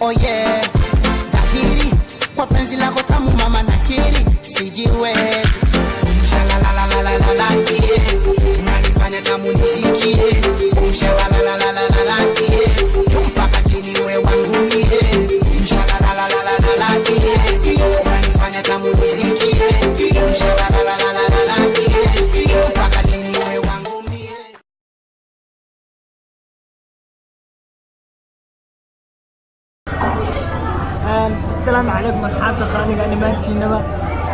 Oh yeah, dhahiri kwa penzi lako tamu mama, nakiri sijiwezi. Umshalalalalalala, yeah. Unanifanya tamu nisikie. Umshalalalalalala, yeah. Mpaka chini we wangu mie. Umshalalalalalala, yeah. Unanifanya tamu nisikie. Umshalalalalalala, yeah. Mpaka chini we wangu mie. Asalaamu calaykum asxaabta qaaliga, dhammaantiinaba.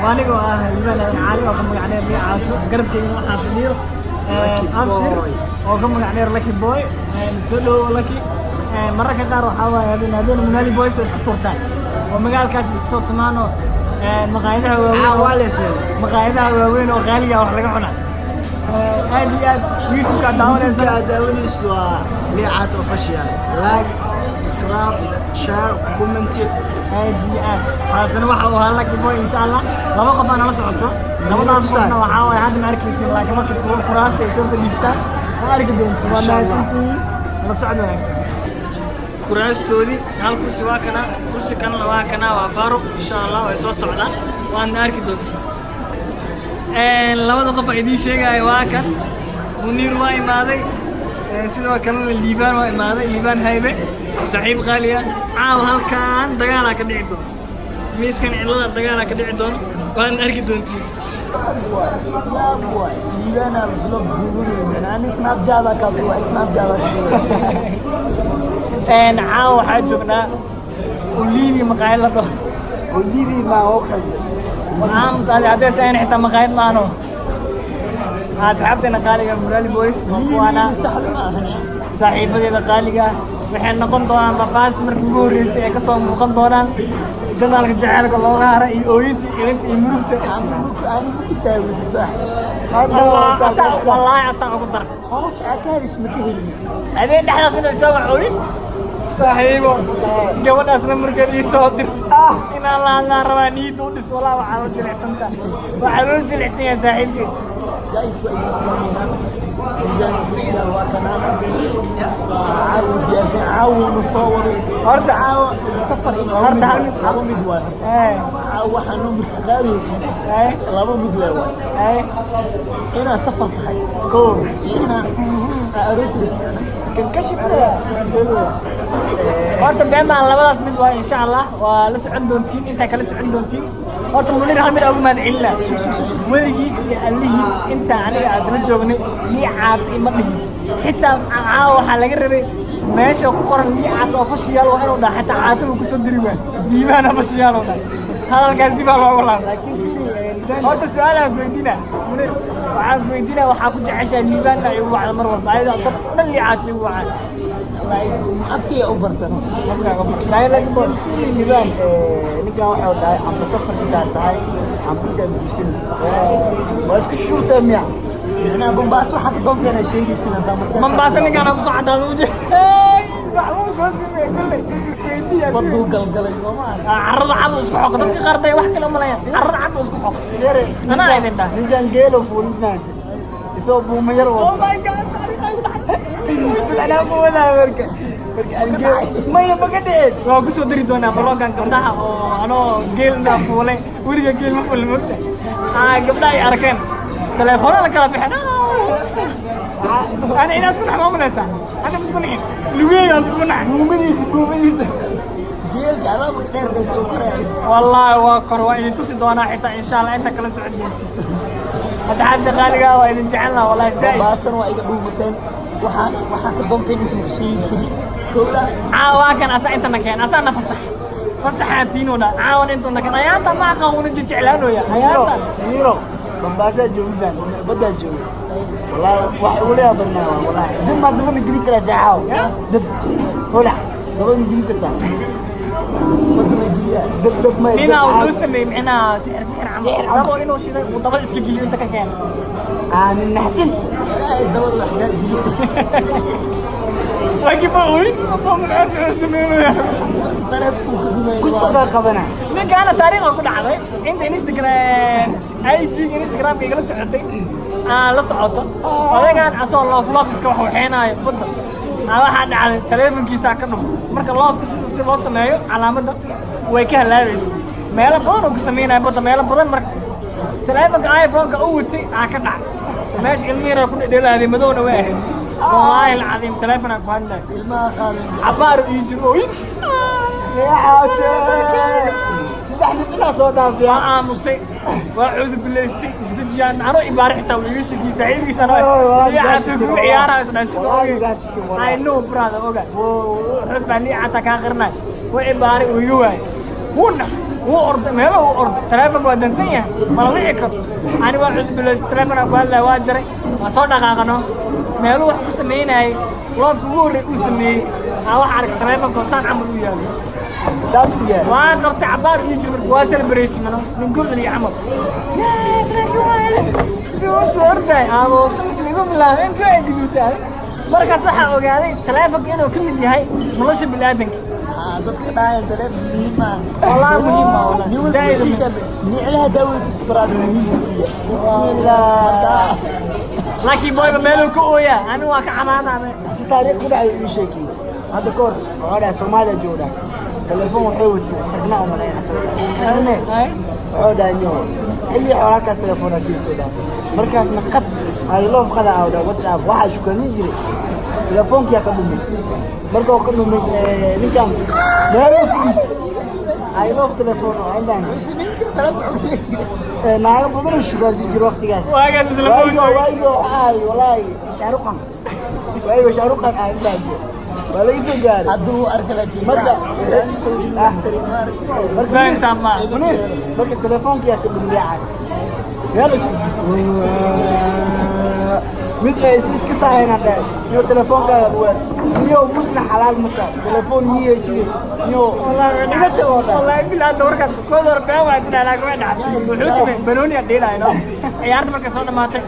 Waa anigoo ah Liibaan Aadan Caali oo ka magac dheer Liicaato. Garabkeygana waxaa fadhiyo Abshir oo ka magac dheer Lucky Boy. Soo dhowo, Lucky. Mararka qaar waxaa waaye habeen habeen Munaali Boys oo iska tuurtaan oo magaalkaas iska soo tumaan oo maqaayadaha waaweyn oo qaaliga wax laga cunaa. Aad iyo aad YouTube-ka aad daawanaysa. Aad daawanaysid waa Liicaad Official. Like, subscribe, share, comment. Aad iyo aad. Taasina waxa uu ahaa Lucky Boy. Insha Allah laba qof aa nala socoto. Labadaas qofna waxaa waaye hadda ma arkaysin, laakiin marka kuraasta ay soo fadhiistaan ma arki doonto. Waa mahadsantihiin, la socod wanaagsan. Kuraastoodii hal kursi waa kana, kursi kalena waa kana, waa Faaruq. Insha Allah way soo socdaan, waadna arki doonta. Labada qof aan idiin sheegaayo waa kan Muniir waa imaaday. Sidoo kalena Liibaan waa imaaday, Liibaan Haybe, saaxiib qaali ah. Caawa halkan dagaalaa ka dhici doono, miiskan cilada dagaalaa ka dhici doono, waadna arki doontiin. Liibaana vlog duubanayna. Ani Snapchat ka duwa, Snapchat ka duwa. Caawa waxaa joognaa Olivi, maqaayad la dhaho. Olivi ma oo qalbi. Aamus adi, haddaysa ayna xitaa maqaayad maano. Asxaabteena qaaliga, Murali Boys waa kuwaana. Saxda ma ahan. Saaxiibadeeda qaaliga waxay noqon doonaan lafaas markii ugu horreysay ay kasoo muuqan doonaan janaalka jaceylka looga hara iyo ooyinta, ilinta iyo murugta. Anigu ku daawadi saaxiib. Wallaahi asaa ugu dar. Hoos akaarish ma ka helin. Habeen dhexdaas inuu soo wacooyin, saaxiibo, gabadhaasna markaan ii soo dir, inaan la hadlaan rabaa, niyadda u dhis. Walaa waxaa loo jilicsanta, waxaa loo jilicsan yahay saaxiibkii. Guys, waa idin salaamayna. Liibaan Official waa kana. Waa caawa diyaarsan, caawuna soo waday. Horta caawa safar in Horta hal mid- laba mid waay horta. Caawa waxaa noo martiqaadaysin. Laba mid waay waay. Inaad safar tahay. Kow. Iyo inaa aroos rabtid. Kan ka shaqeeya. Horta been baan, labadaas mid waa. Insha Allah waa la socon doontiin, intaa kala socon doontiin. Horta Munir hal mid ugu mahad celina. Weligiis iyo allihiis inta aniga aan isla joognay Liicaat ima dhihin. Xitaa caawa waxaa laga rabay meesha ku qoran Liicaat Official waa inuu dhaha, xitaa caata uu kusoo diri waay. Diimaan Official uu dhahay. Hadalkaas dib aa loogu laabtay. Laakiin fiiri, Liibaan. Horta su-aalaan ku weydiina, Munir, waxaan ku weydiina, waxaa ku jeceshahay Liibaanna igu wacda mar walba, ayadoo dad o dhan Liicaat igu wacaan? Afkii u bartano. Afkaaga bartay, laakiin Boy, Liibaan, ninkan waxuu dhahay amba safar intaad tahay amba intaad guursanayso. Waa isku shuurtaa miya? Macnaha Bombaaso waxaa ka doonteena sheegaysin haddaa masee. Mambaasa ninkaan kusoo cadaado uje wax uu soo sameeyey kulley weydiiya. Baduu galgalay soo ma aha. Carrada cad uu isku xoqo. Dadka qaar day wax kale umalayaan, carrada cad uu isku xoqo. Anaa idin dhah. Ninkan geelo fuulin fahanti. Isagoo buuma yar Oh wato. my God, taariikh ay ku dhacday. Macnaha ma wadaa marka. Marka aan geel maya ma ka dhicin. Waa kusoo diri doonaa vlog-gan gabdhaha oo anoo geelna fuulay. Weliga geel ma fuulin, mogta. Gabdhaha ay arkeen telefoonada kala bixeen. Ana inaa isku nax ma umalaysaa? Ana ma isku nixin, lugeeyga isku nax. Buumadiisa, buumadiisa. Geelka alaab dheer bas uu koraya. Wallaahi waa kor, waa idin tusi doonaa xitaa insha Allah inta kala socon doontiin. Asxaabta qaaliga, waa idin jecelnaha wallahi zaaid. Bombaasan waa iga dhuumateen. Waxaa ka doonteen inta ma sheegi kari. Kowdha. Caawa waa kan asa inta na keen, asaa na fasax fasaxaa tiinoo dha. Caawan intuu na keen ayaanta ma aqaan, una jeclaanooya ayaanta. Miro, Bombaasaa jooga faan, baddaa jooga. Wallaahi wax ugu leeyahay badnaa waa wallaahi. Dib maa daba la geli karaa saaxaaw. Dib. Holac. Daba ma geli kartaa. Badda ma geliyaa. Dab dab ma. Ninaa wuxuu sameeyey micnaha sixir, sixir camal. Sixir camal. Dabo inuu shiday uu dabada iska geliyo inta ka keena. Aamin naxtin. Ilaahay dabada wax kaa gelisay. Laakiin ma oyn ma wuxuu sameynaya. Taleefanku ka dumay. Kuska baa qabana. Ninkaana taariikha ku dhacday inta Instagram IG Instagramka igala socotay aan la socoto, odagaan asoo loof loof iska wax waxeenaayo badda. Waxaa dhacday taleefonkiisaa ka dhum. Marka love-ka sida si loo sameeyo calaamadda way ka halaabaysa meelo badan uu ka sameynaya badda, meelo badan. Marka taleefonka iPhone-ka u watay aa ka dhacay meesha, ilmihi yar ku dhedhelaaday, madowna way ahayd. Wallaahi alcadiim, taleefonaa ku hadlaya. Ilmaha qaadan. Cabaar ii jiro ooyin. Saddex nin inaa soo dhaafiya. Waa aamusay, waa cuudu bilaystay, isdejiyaan anoo ibaare xitaa wuu iga shakiyey saaxiibkiis anoo liicaata kugu ciyaaraayo isdhahay sida ogey. I know, brother, oga xus baa liicaata kaa qarinay. Wuu ibaaray, wuu iga waayay, wuu nax, wuu orday meelo, wuu orday. Taleefonka waa dansan yahay, mala wici karo. Ani waa cuudu bilaystay, taleefonaa ku hadlaya, waa jaray, waa soo dhaqaaqano. Meeluu wax ku samaynayay, love-ka ugu horrey uu sameeyey aa waxa arkay taleefonka oo saan camal u yaalo. Saas ku yaal. Waa qabtay, cabaar ii jir. Marka waa celebration ano nin gol dhaliya camal, yes, laakiin waaye si uu soo orday aabo shams liigu bilaabay intuu ay guduutay. Markaas waxaa ogaaday taleefonka inuu ka mid yahay nolosha bini'aadanka. Dadka dhahayan taleefon muhiim ah. Wallahi muhiim ah, wallahi. Nin walba Zaaid wixiisa niclaha daaweyd baraada muhiim u yahay. Bismillah. Laakiin boyba meeluu ka ooyaa, ani waa ka camaanaame. Si taariikh ku dhacay ii sheekiyey hadda ka hor. Waxaa dhahay Soomaaliya jooga, telefoon waxay watay tagna u malayn asaga. Wuxuu dhahay niyo xilli xoolaakaas telefoona kiisto dhahay, markaasna qad ay love qada aa dhahay, WhatsApp waxaa shukaansan jiray, telefoonkiyaa ka dhumay. Marka uu ka dhumay, ninkan meeluu fadhiistay, I love telefoon oo inbaan naago badan oo shukaansan jiray waqtigaas. Waagaas isla waayo moogtay. Waayo waxaa ahay walaahi Shaaruqan, waayo Shaaruqan ah inbaan waa laga soo gaaray. Hadduu arka laakiin marka marka Beenta ma. Munir, marka telefoonkiyaa ka dhumay cad, meel isku mid ay iska saahayna dhahay, niyo telefoonkaaga waa niyo musna xalaal ma tahay, telefoon miyay sidii niyo iga tago dhahay. Wallahi bilaa doorkaas kooda hore been waa isdhahay, laakiin way dhacday. Wuxuu sameeyey banooni aan dheelayo no. Ciyaarta markay soo dhamaatay,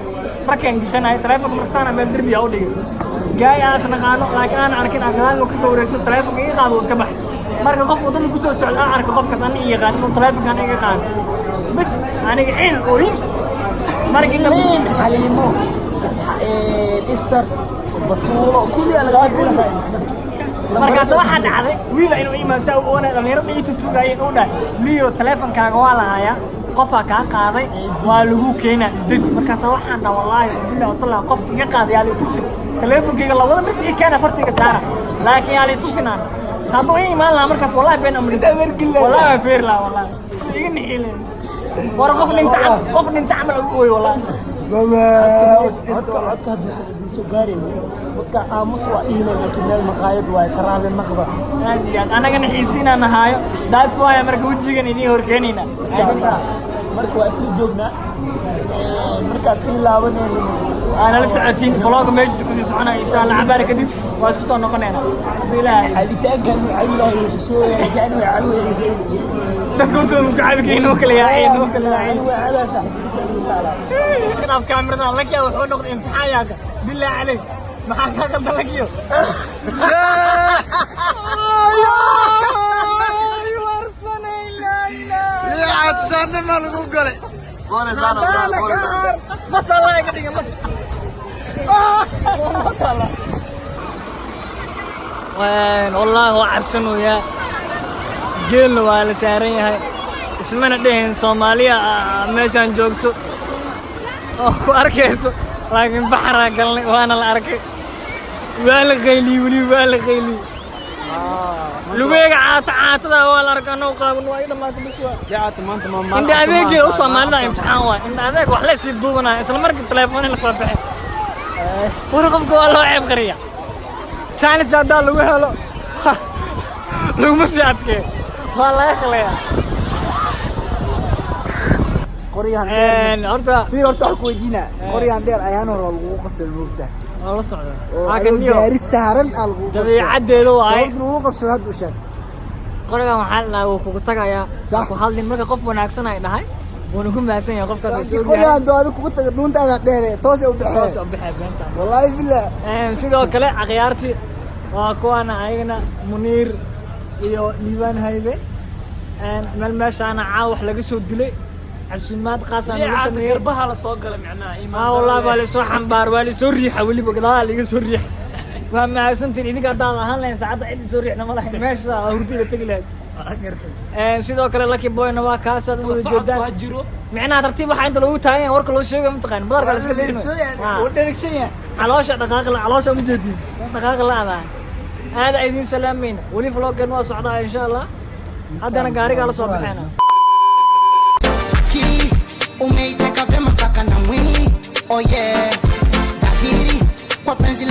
markaan gishanayo taleefonka, marka meel derbiya u dhigay, gaay aan isnaqaano laakiin aan arkin aan gadaal inuu kasoo wareegso, taleefonka iga qaado, wuu iska baxay. Marka qof wadada kusoo socda aan arko, qofkaas ani i yaqaan inuu taleefonka ani iga qaado bas, aniga ciil ooyin markii dambe. Liin Xaliimo Istar Batuulo kulli laga kulli. Markaas waxaa dhacday wiila inuu imaan saa u oonay, dhalinyarada ii tutugaayeen, uu dhahay, liyo taleefonkaaga waa lahayaa, qofaa kaa qaaday, waa lagu keenaa, isdeji. Markaas waxaan dhaha, wallaahi billahi watallahi, qof iga qaaday yaa lii tusin, taleefonkayga labada mis ii keena, fartiga saara, laakiin yaa lii tusin. Aan hadduu ii imaan lahaa markaas, wallahi been amris, wallahi waa feeri lahaa, wallahi sida iga nixiileen. War qof dhinta qof dhinta camal ugu ooy, wallahi. Codka codka hadduusan idiin soo gaaraynin, dadka aamus waa dhihi, laakiin meel maqaayad waaye, karaale naqda. Aad iyo aad annagana xiisiinaan nahaayo, that's why marka wejigan idiin horkeenayna. Insha Allah marka waa isla joognaa markaas sii laabanayno. Waa nala socotiin, vlog-ga meeshiisa kusii soconaya insha Allah. Cabaar kadib waa isku soo noqonaynaa hadduu Ilaahay. Cabitaankan uu cabi lahay wuu xisooya, laakiin anigu cabi way. Dadka hortooda ku cabi kayn, noo kala yaaceen, noo kala yaaceen. Anigu waa cabaa saaxiibadii taala. Af kaamirada lakiya wuxuu noqday imtixaan yaaka. Bilaa caleyk, maxaa kaa qaldan lakiyo? Liicadsanina lagu galay. Mas Allah iga dhiga mas. Wallaahi waa cabsanayaa, geelna waa la saaran yahay, ismana dheheen Soomaaliya meeshaan joogto oo ku arkayso, laakiin baxaraa galnay, waana la arkay, waa la qayliyey, weliba waa la qayliyey. Lugeega caata caatada waa la arkay, annagu qaaban, waa i dhamaatay bis waa. Indha adeegeeda u Soomaalida imtixaan waay, indha adeeg wax la sii duubanaya, isla markii telefoon la soo bixin. War qofka waa loo ceeb qariya, chance haddaa lagu helo laguma sii adkeeyo, waa laga qalayaa. Qoryahan dheer. Horta fiir, horta waxaan ku weydiinaa, qoryahan dheer ayaan hore lagugu qabsaday, moogtaa? Waa la socdaa. Oo Laakiin adoo niyo gaari saaran aa lagugu qabsaday. Dabiicaddeedu waaye. Sababta lagugu qabsado hadda u sheeg. Qorigan waxaa la dhahaa wuu kugu tagayaa. Sax. Ku hadlin marka qof wanaagsan ay dhahay, wuuna ku mahadsan yahay qofkaas waa laakiin soo yahay. Qoryahan doo adiga kugu taga, dhuuntaada dheere toos ay u toos baxee. U baxee beenta. Wallaahi billah. Sidoo kale akhyaartii waa kuwaana ayagana Muniir iyo Liibaan Haybe. Meel meeshaana caawa wax laga soo dilay, casuumaad qaas aan lagu sameeyey. Garbaha la soo galay micnaha. Aa wallahi waa lasoo xambaar, waa lasoo riixa, weliba gadaal laga soo riixa. Waa mahadsantiin idinka. Haddaan ahaan lahayn saacadda cid soo riixna ma lahayn, meesha hurdida tegi lahayd. Sidoo kale Lucky Boyna waa kaasaad u wada socod joogtaan. Waa jiro. Micnaha tartiib waxaa inta loogu taagan yahay warka loo sheegayo, mataqaan, badarka la iska bixinayo. Wuu dherigsan yahay. Caloosha dhaqaaq la, caloosha ma jeedin dhaqaaq la-da. Aada idiin salaamayna. Weli vloggan waa socdaa, insha Allah. Haddana gaarigaa la soo baxeena. Akili umeiteka vyema mpaka na mwili, oh yeah, dhahiri kwa penzi.